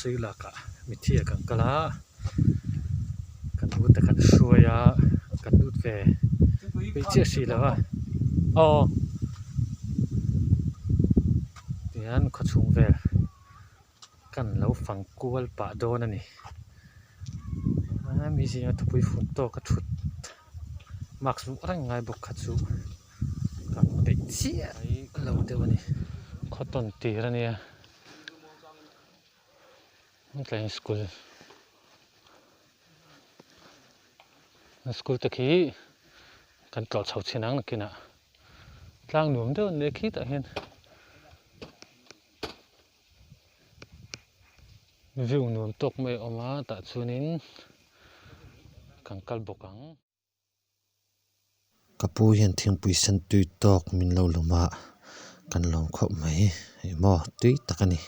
Sailakah mitthi ah kan kal a kan u te kan hruai a kan lut ve peih chiah hrih lo a aw tihian khawchhung vel kan lo fang kual pah dawn a ni mi zinga thupui fun tawk a thut mask vuah reng ngai bawk kha chu kan peih chiah lo deuh a ni khaw tawn tir a nia. Tlai school school te khi kan tlawh chho chin ang nakinah tlang nuam deuh an nei khitah hian view nuam tawk mai a awm a tah chuanin kan kal bawk ang. Ka pu hian thingpui sen tui tawk min lo lum a, kan lawm khawp mai ih maw tui tak a ni.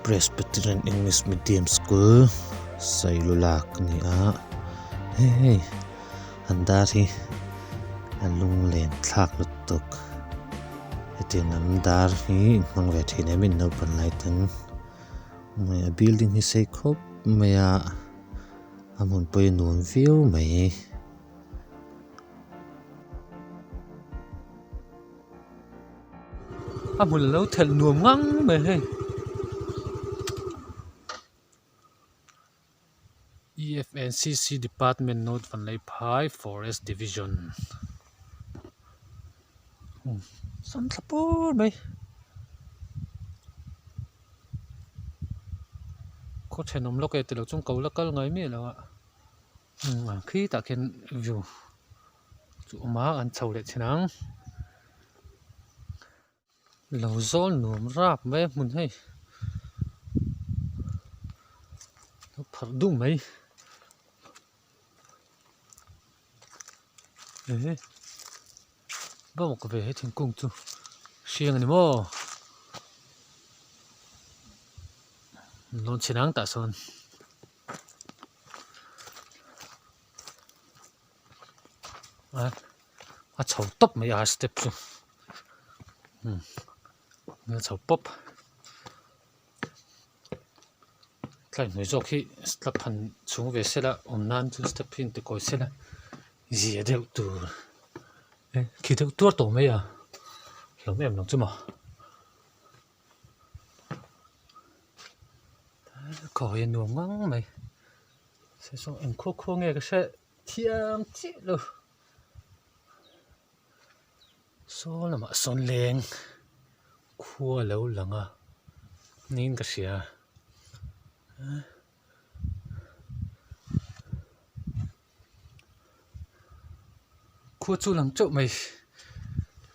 Presbyterian English Medium School Sailulak a ni a hei hei. An dar hi a lunglen thlak lutuk hetiang lam dar hi hmang ve thin em in naupang lai ten a building hi sei khawp mai a a hmun pawh hi a nuam viau mai. A hmun a lo thelh nuam ngang mai hei. EFNCC Department North Vanlaiphai Forest Division sam thla pur mai khaw thenawm lawk e tilo chuan ko la kal ngai miah lo a khitah khian view chu a awm a an chho leh thin ang. Lo zawl nuam rap mai a hmun hei lo pharh duh mai ehe bawk ve he thingkung chu hriang a ni maw lawn chhe nang tah sawn. A chho tawp mai a step chu a chho pawp tlai hnuai zawk hi step han chhung ve sela awm nan chuan step hi inti kawi sela zia deuh tur khi deuh tuar tawh mai a hlauh em lo chu maw. Khawi a nuam ngang mai saw eng khaw khaw nge ka hre thiam chiah lo saw lamah sawn leng khua a lo lang a niin ka hria khua chu lang teuh mai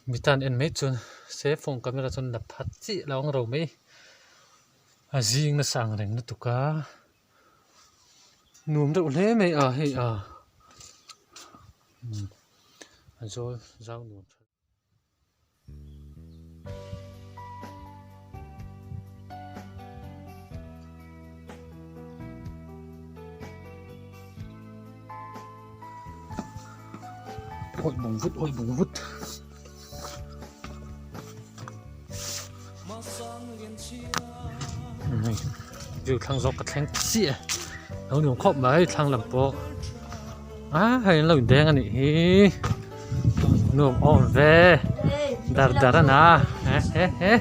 mi tan en mai chuan se phone camera chuan la phat chiah lo ang ro mai a zing nasa ang reng lutuk a nuam deuh hle mai a hei a a zawl zau nuam tha. Awi bung vut awi bung vut. View thlang zawk ka thleng chiah a lo nuam khawp mai thlang lam pawh a hei an lo indeng a nih hi nuam awm ve dar dar a na he he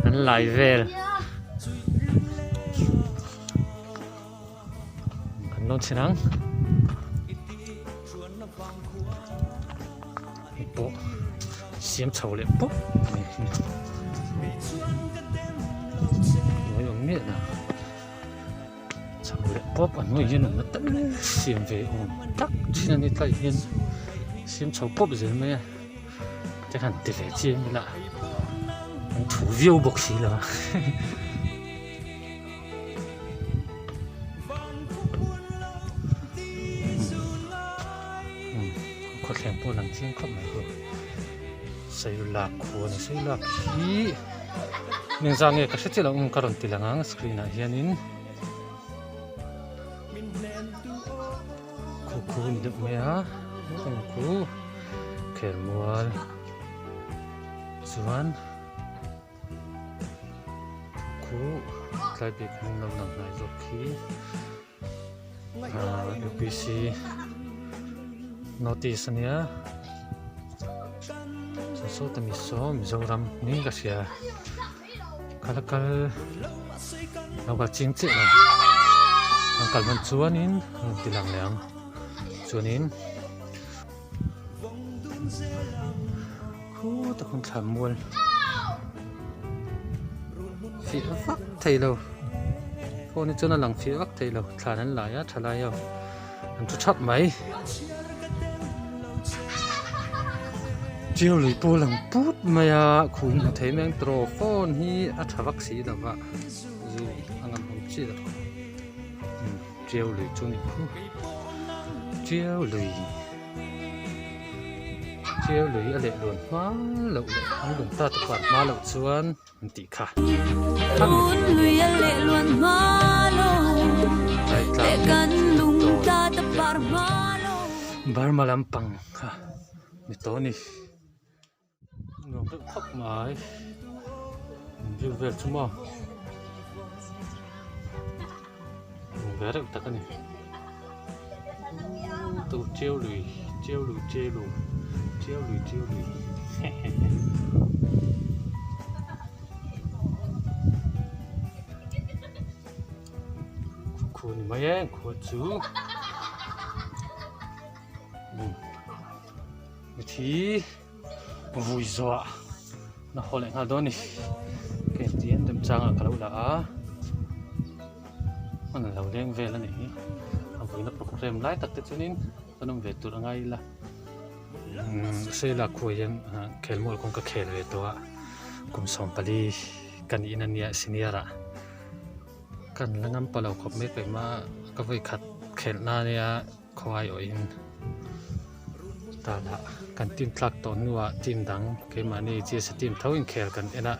an lai vel kan lo chhin ang hei pawh siam chho leh pawp mai hi hnuai awm miah lo chho leh pawp a hnuai hian awm na tal siam ve awm tak thin a ni tlai hian siam chho pawp zel mai a te khan ti ve chiang ila an thu viau bawk si lo a. Khawthleng pawh a lang chiang khawp mai bawk. Sailulak khua a ni. Sailulak hi. Engzah nge ka hre chiah lo ang ka rawn ti lang ang screen ah hianin khu khu ni deuh mai a khu khelmual chuan khu tlai bik hnung lo lang hnai zawk khi U_P_C notice ania saw sawta mi saw Mizoram niin ka hria ka la kal lo kal ching chiah lo an kal hman chuanin an rawn ti lang leh ang chuanin khutah khuan thlan mual fiah vak thei lo phone hi chuan a lang fiah vak thei lo thlan an lai a thalai ho an thu thap mai chiu lui pawh a lang put mai a khuh in hmu thei mai ang tiraw phone hi a tha vak si lo va zu a ngam awm chiah lo chiu lui chu a ni khu chiu lui. Chiu lui a leh luan hma loh leh an lung ta te pawh an hma loh chuan an tih kha. Burma lampang kha ni tawh a ni. Nuam deuh khawp mai view vel chu maw nuam ve reuh tak a ni tu chiu lui chiu lui chiu lui chiu lui chiu lui hehehe. Khu ni mai e khua chu. Mithi vui zawh na haw leh nghal dawn a ni hei tin remchangah ka lo la a hman a lo leng vel a ni hi a vuina programme lai tak te chuanin kan awm ve tur a ngai ila umm Seila khuai hian khelmual kawng ka khel ve tawh a kum 14 ka nih in ania senior ah. Kan la ngam pah lo khawp mai keimah ka vawi khat khelh na ania khawngai awhin tah kan team tlak tawh hnuah team dang keimahni GSA team tho inkhel kan en a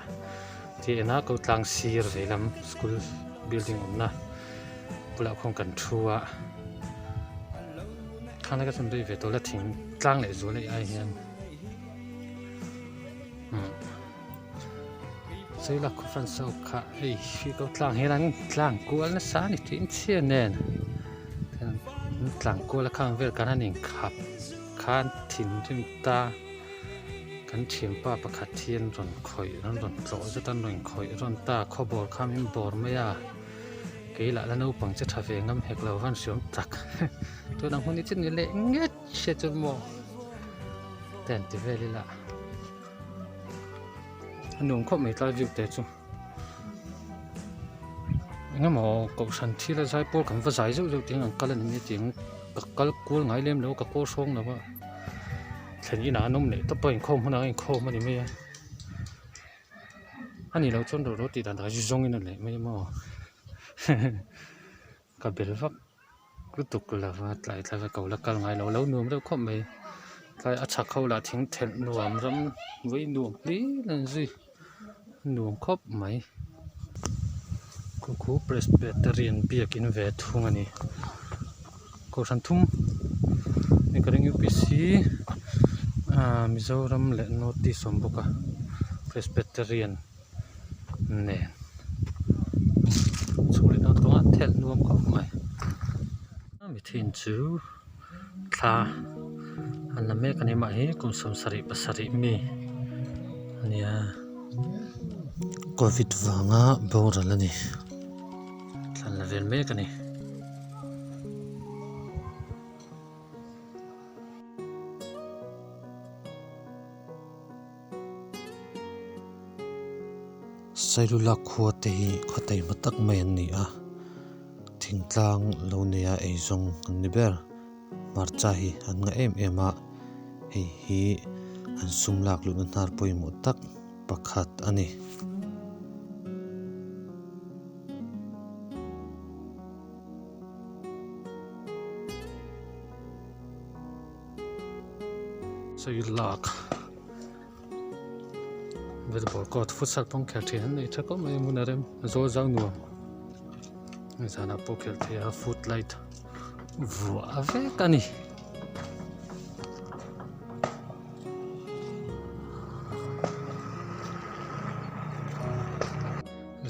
tih en a ko tlang sir veilam school building awmna bulah khuan kan thu a khang lai ka chhun rei ve tawh la thing tlang leh zual leh ai hian umm. Sawi lak khawp an sawi kha hei hi ko tlang hian an tlang kual nasa a ni tih chhia nen an tlang kual a khang vel kan han inkhap khan thinrim ta kan thianpa pakhat hi an rawn khawih an rawn tlawh zet an rawn khawih rawn ta khawbawr kha min bawr mai a kei lah la naupang che tha ve ngam hek lo van hriam tak tun ang hun hi chu ni leh nget hria chu maw te an ti vel ila. A nuam khawp mai tlai view te chu engemaw kohhran thil a zai pawl kan va zai zeuh zeuh tih ang kal a ni mai a tiang ka kal kual ngai lem lo ka kawl hrawng lo a thlen inah an awm leh tawp a inkhawm hunah a inkhawm a ni mai a a nih loh chuan ro ro tih dan takah zu zawngin a leh mai a maw ka bel vak. Lutuk lova tlai tlai a ko la kal ngai lo lo nuam deuh khawp mai tlai a chhak ho lah thing thelh nuam ram vawi nuam hlir an zui nuam khawp mai khu khu presbyterian biakin ve thung a ni kohhran thum hei ka ring U_P_C ah Mizoram leh North East a awm bawk a presbyterian. nen chhuk leh dawn tawh a thelh nuam khawp mai mi thin chu thla an la mek a ni mah hi kum 77 mi a nia. Covid vanga boral a ni. Thla an la vel mek a ni. Sailula khua te hi khaw taima tak mai an ni a thingtlang lo neia eizawng an ni ber hmarcha hi an ngah em em a hei hi an sum lak luhna hnar pawimawh tak pakhat a ni. Sailak. Volleyball court futsal pawh an khel thin an nei tha khawp mai a hmun a rem zawl zau nuam zanah pawh khelh theih a foot light vuah vek a ni.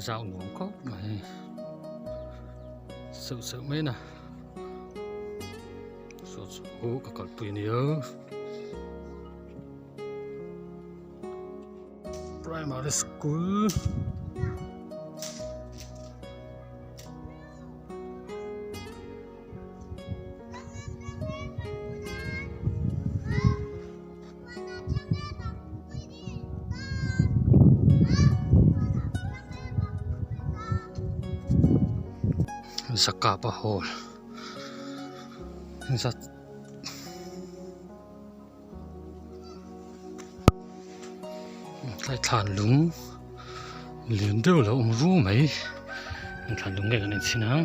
Zau nuam khawp mai seuh seuh mai a na saw chu ka kalpui a nia. Primary school Zakapa hall zat. Tlai thlan lung lian deuh lo awm ru mai thlan lung nge kan enchhin ang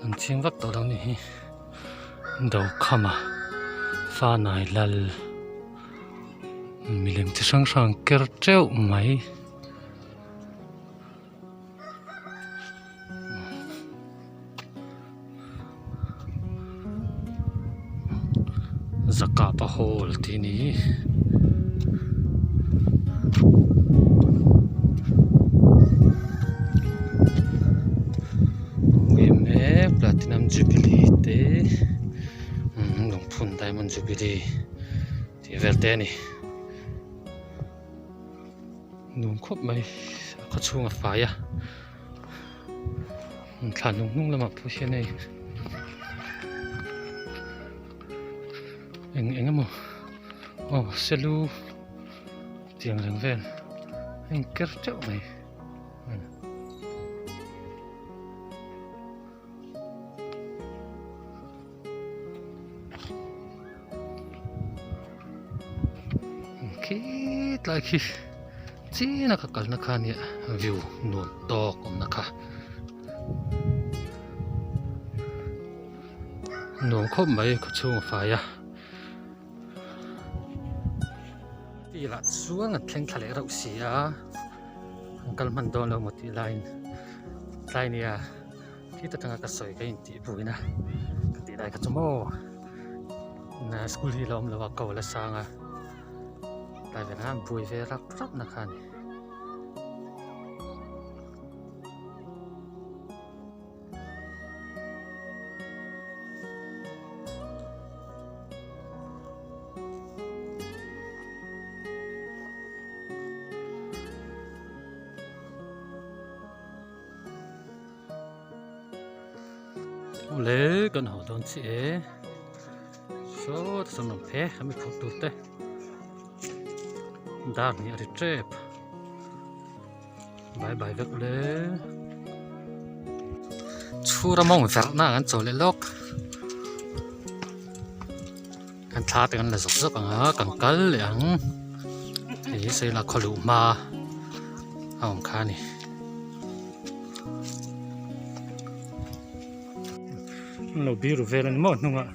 an ching vak tawh lo ni hi Dokhama Fanai Lal milem chi hrang hrang ker teuh mai. Zakapa hall tih a ni yma platinum jubilee te lungphun diamond jubilee tih vel te a ni. Nuam khawp mai a khaw chhung a fai a thla hnung hnung lamah pawh hian hei eng eng emaw aw selu tiang reng vel a inker teuh mai. Khi tlai khi chin a ka kalna kha nia view nuam tawk awmna kha nuam khawp mai khaw chhung a fai a field ah chuan an thleng thla leh reuh si a an kal hman dawn lo maw tih laiin tlai nia. Khi ta tanga ka sawi ka intih buaina ka tih lai kha chu maw na school hi la awm lo a ko la sang a tlai ve khan buai ve rap rap na kha a ni. Awle kan haw dawn chiah e saw sawn awm phe a mi phurh tur te dar hnih a ri tep bye bye vek ule chhura mawng verh na ang an chaw leh lawk kan thla te kan la zawk zawk ang a kan kal leh ang hei hi sawi la khaw luh hma a awm kha a ni. An lo biru vel a ni maw hnungah.